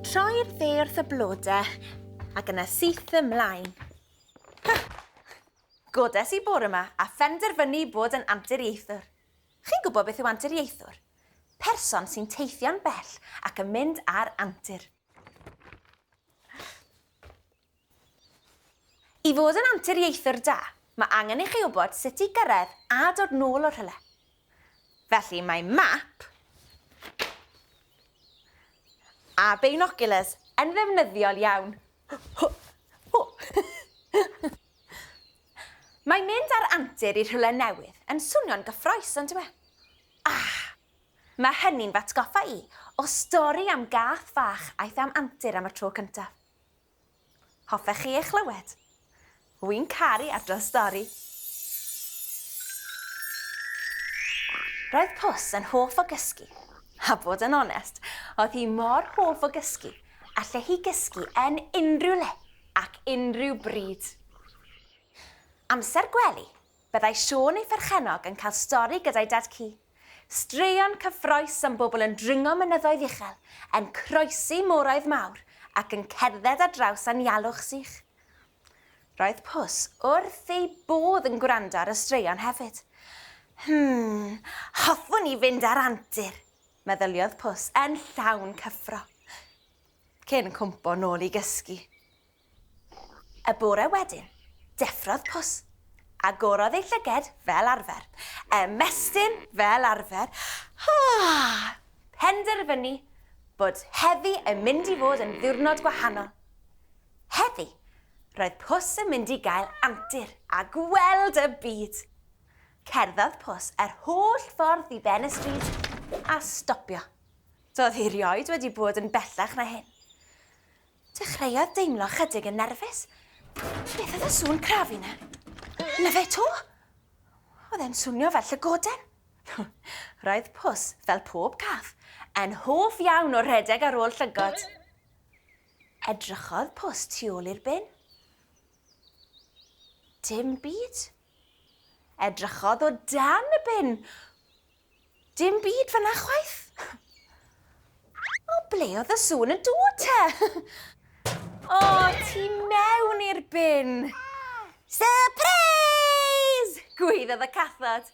Troi i'r dde wrth y blode, ac yna syth ymlaen. Godes i bore 'ma a phenderfynu bod yn anturiaethwr. Chi'n gwybod beth yw anturiaethwr? Person sy'n teithio'n bell ac yn mynd ar antur. I fod yn anturiaethwr da, mae angen i chi wybod sut i gyrraedd a dod nôl o rhywle. Felly mae map a binoculars yn ddefnyddiol iawn. Mae mynd ar antur i rhywle newydd yn swnio'n gyffrous, on'd yw e? Ah! Mae hynny'n fy atgoffa i o stori am gath fach aeth am antur am y tro cyntaf. Hoffech chi ei chlywed? Wi'n caru adrodd stori. Roedd Pws yn hoff o gysgu. A bod yn onest, oedd hi mor hoff o gysgu, alle hi gysgu yn unrhyw le ac unrhyw bryd. Amser gwely, byddai Siôn ei pherchennog yn cael stori gyda'i dad-cu. Straeon cyffrous am bobl yn dringo mynyddoedd uchel, yn croesi moroedd mawr ac yn cerdded ar draws anialwch sych. Roedd Pws wrth ei bodd yn gwrando ar y straeon hefyd. Hmm, hoffwn i fynd ar antur, meddyliodd Pws yn llawn cyffro, cyn cwmpo nôl i gysgu. Y bore wedyn, deffrodd Pws. Agorodd ei llyged fel arfer, ymestyn fel arfer, a phenderfynu bod heddi yn mynd i fod yn ddiwrnod gwahanol. Heddi, roedd Pws yn mynd i gael antur a gweld y byd. Cerddodd Pws yr holl ffordd i ben y stryd a stopio. Doedd hi rioed wedi bod yn bellach na hyn. Dechreuodd deimlo chydig yn nerfus. Beth oedd y sŵn crafu 'na? Na fe 'to! Oedd e'n swnio fel llygoden. Roedd Pws, fel pob cath, yn hoff iawn o rhedeg ar ôl llygod. Edrychodd Pws tu ôl i'r bin. Dim byd. Edrychodd o dan y bin. Dim byd fan'na chwaith. O ble oedd y sŵn yn dod te? O, tu mewn i'r bin. Surprise! Gwaeddodd y cathod.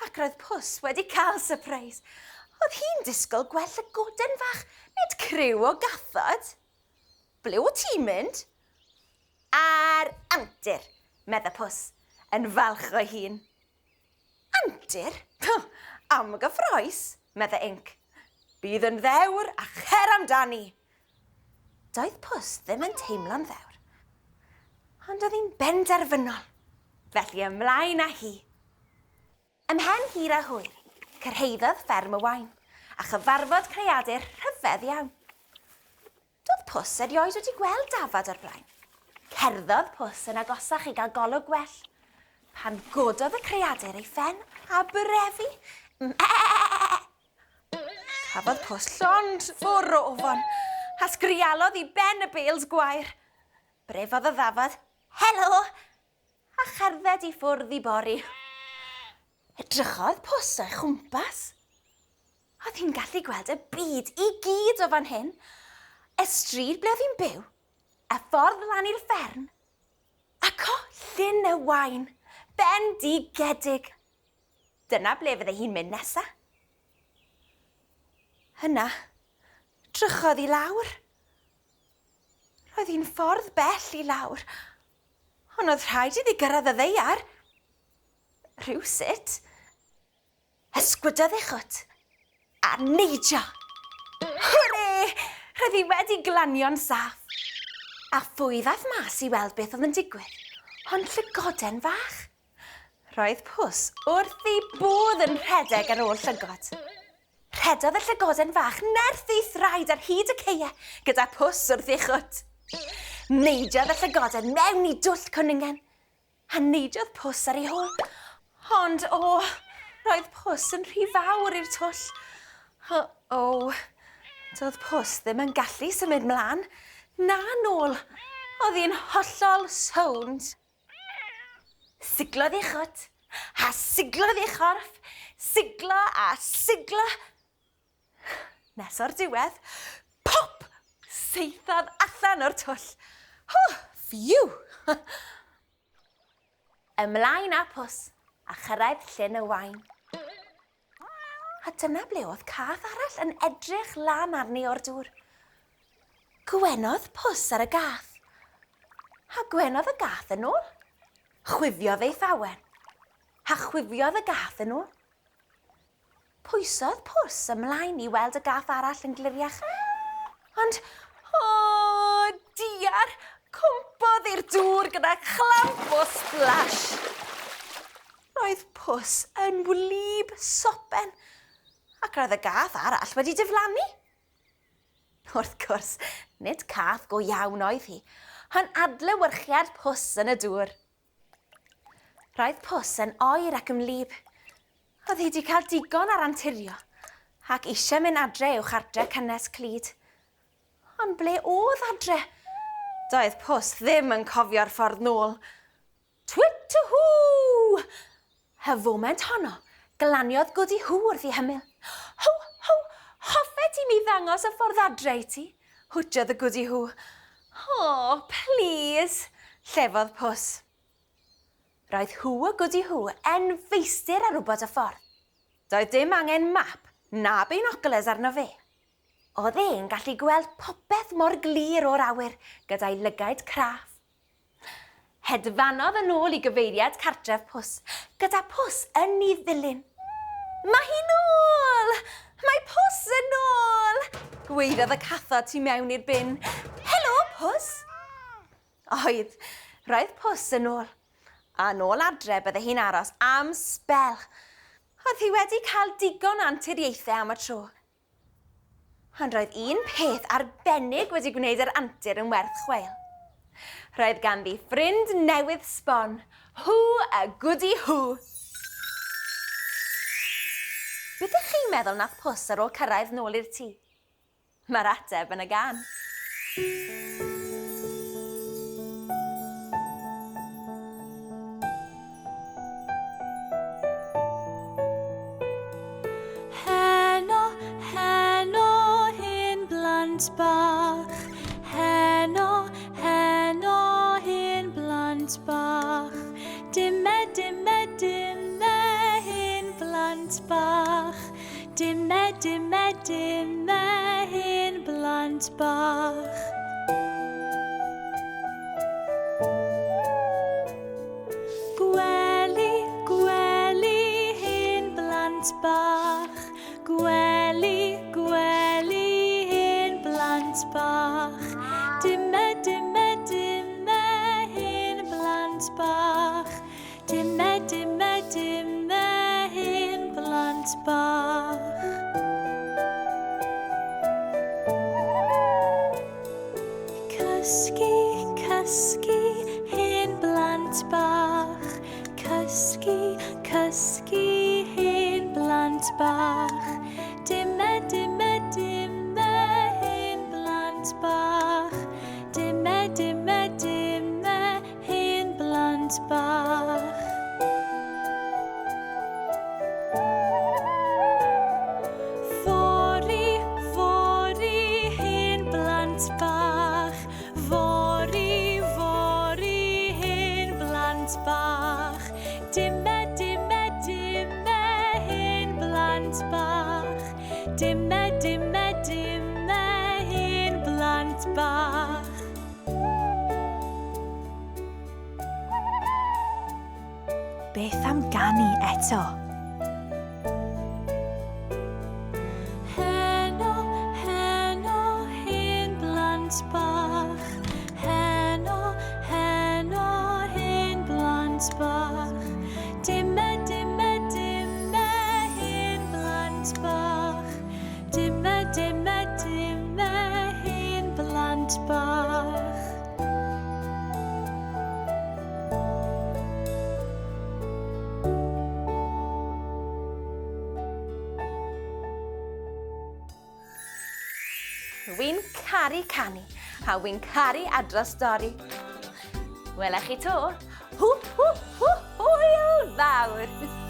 Ac roedd Pws wedi cael surprise. Oedd hi'n disgwyl gweld llygoden fach, nid criw o gathod. Ble wyt ti'n mynd? Ar antur, medda Pws, yn falch o'i hun. Antur? Am gyffroes, medda Inc. Bydd yn ddewr a cher amdani. Doedd Pws ddim yn teimlo'n ddewr. Ond oedd hi'n benderfynol. Felly ymlaen â hi. Ymhen hir a hwyr, cyrhaeddodd fferm y Waun, a chyfarfod creadur rhyfedd iawn. Doedd Pws erioed wedi gweld dafad o'r blaen. Cerddodd Pws yn agosach i gael golwg gwell, pan gododd y creadur ei phen a brefu. Meeeeee! Cafodd Pws llond fwrw o ofon, a sgrialodd i ben y bêls gwair. Brefodd y ddafad, Helo! a cherdded i ffwrdd i bori. Edrychodd Pws o'i chwmpas. Oedd hi'n gallu gweld y byd i gyd o fan hyn. Y stryd ble oedd hi'n byw, y ffordd lan i'r fferm, ac o, Llyn y Waun, bendigedig! Dyna ble fydde hi'n mynd nesa. Yna, drychodd i lawr. Roedd hi'n ffordd bell i lawr, ond oedd rhaid iddi gyrraedd y ddaear. Rhywsut. Ysgwydodd ei chwt a neidio. Hwrê! Roedd hi wedi glanio'n saff. A phwy ddaeth mas i weld beth oedd yn digwydd? Ond llygoden fach. Roedd Pws wrth ei bodd yn rhedeg ar ôl llygod. Rhedodd y llygoden fach nerth ei thraed ar hyd y caeau gyda Pws wrth ei chwt. Neidiodd y llygoden mewn i dwll cwningen, a neidiodd Pws ar ei hôl. Ond, o, roedd Pws yn rhy fawr i'r twll. O, doedd Pws ddim yn gallu symud mlaen, na nôl. Oedd hi'n hollol sownd. Siglodd ei chwt, a siglodd ei chorff, siglo a siglo. Nes o'r diwedd, pop! Saethodd allan o'r twll. Hw, ffiw! Ymlaen â Pws a chyrraedd Llyn y Waun. A dyna ble oedd cath arall yn edrych lan arni o'r dŵr. Gwenodd Pws ar y gath. A gwenodd y gath yn ôl. Chwifiodd ei phawen. A chwifiodd y gath yn ôl. Pwysodd Pws ymlaen i weld y gath arall yn gliriach. Ond, o, diar, cwmpodd i'r dŵr gyda chlamp o splash. Roedd Pws yn wlyb sopen, ac roedd y gath arall wedi diflannu. Wrth gwrs, nid cath go iawn oedd hi, ond adlewyrchiad Pws yn y dŵr. Roedd Pws yn oer ac yn wlyb. Oedd hi 'di cael digon ar anturio ac eisiau mynd adre i'w chartre cynnes clyd. Ond ble oedd adre? Doedd Pws ddim yn cofio'r ffordd nôl. Twt to hw! Y foment honno, glaniodd Gwdi Hw wrth ei hymyl. Hw, hw, hoffet i mi ddangos y ffordd adre i ti? Hwtiodd y Gwdi Hw. O, plîs, llefodd Pws. Roedd Huw y Gwdi Hw yn feistr ar wybod y ffordd. Doedd dim angen map na binoculars arno fe. Oedd e'n gallu gweld popeth mor glir o'r awyr gyda'i lygaid craff. Hedfanodd yn ôl i gyfeiriad cartref Pws, gyda Pws yn ei ddilyn. Mae hi'n ôl! Mae Pws yn ôl! Gwaeddodd y cathod tu mewn i'r bin. Helo, Pws! Oedd. Roedd Pws yn ôl. A nôl adre bydde hi'n aros am sbel. Oedd hi wedi cael digon o anturiaethau am y tro. Ond roedd un peth arbennig wedi gwneud yr antur yn werth chweil. Roedd ganddi ffrind newydd sbon, Huw y Gwdi Huw. Beth ych chi'n meddwl nath Pws ar ôl cyrraedd nôl i'r tŷ? Mae'r ateb yn y gân. Heno, heno, hen blant bach. Heno, heno, hen blant bach. Dime, dime, dime, hen blant bach. Dime, dime, dime, hen blant bach. Gwely, gwely, hen blant bach. Gwely, gwely, hen blant bach. Dime, dime, dime, hen blant bach. Dime, dime, dime, hen blant bach. Cysgu, cysgu, hen blant bach. Cysgu, cysgu, hen blant bach. Dime, dime, dime, hen blant bach. Dime, dime, dime, Hen blant bach. Fory, fory, hen blant bach. Fory, fory, hen blant bach. Dime, dime, dime, hen blant bach. Dime, dime, dime, hen blant bach. Beth am ganu eto? Heno, heno, hen blant bach. Heno, heno, hen blant bach. Dime, dime, dime, hen blant bach. Dime, dime, dime, hen blant bach. Wi'n caru canu, a wi'n caru adrodd stori. Wela chi to. Hw, hw, hw, hwyl fawr!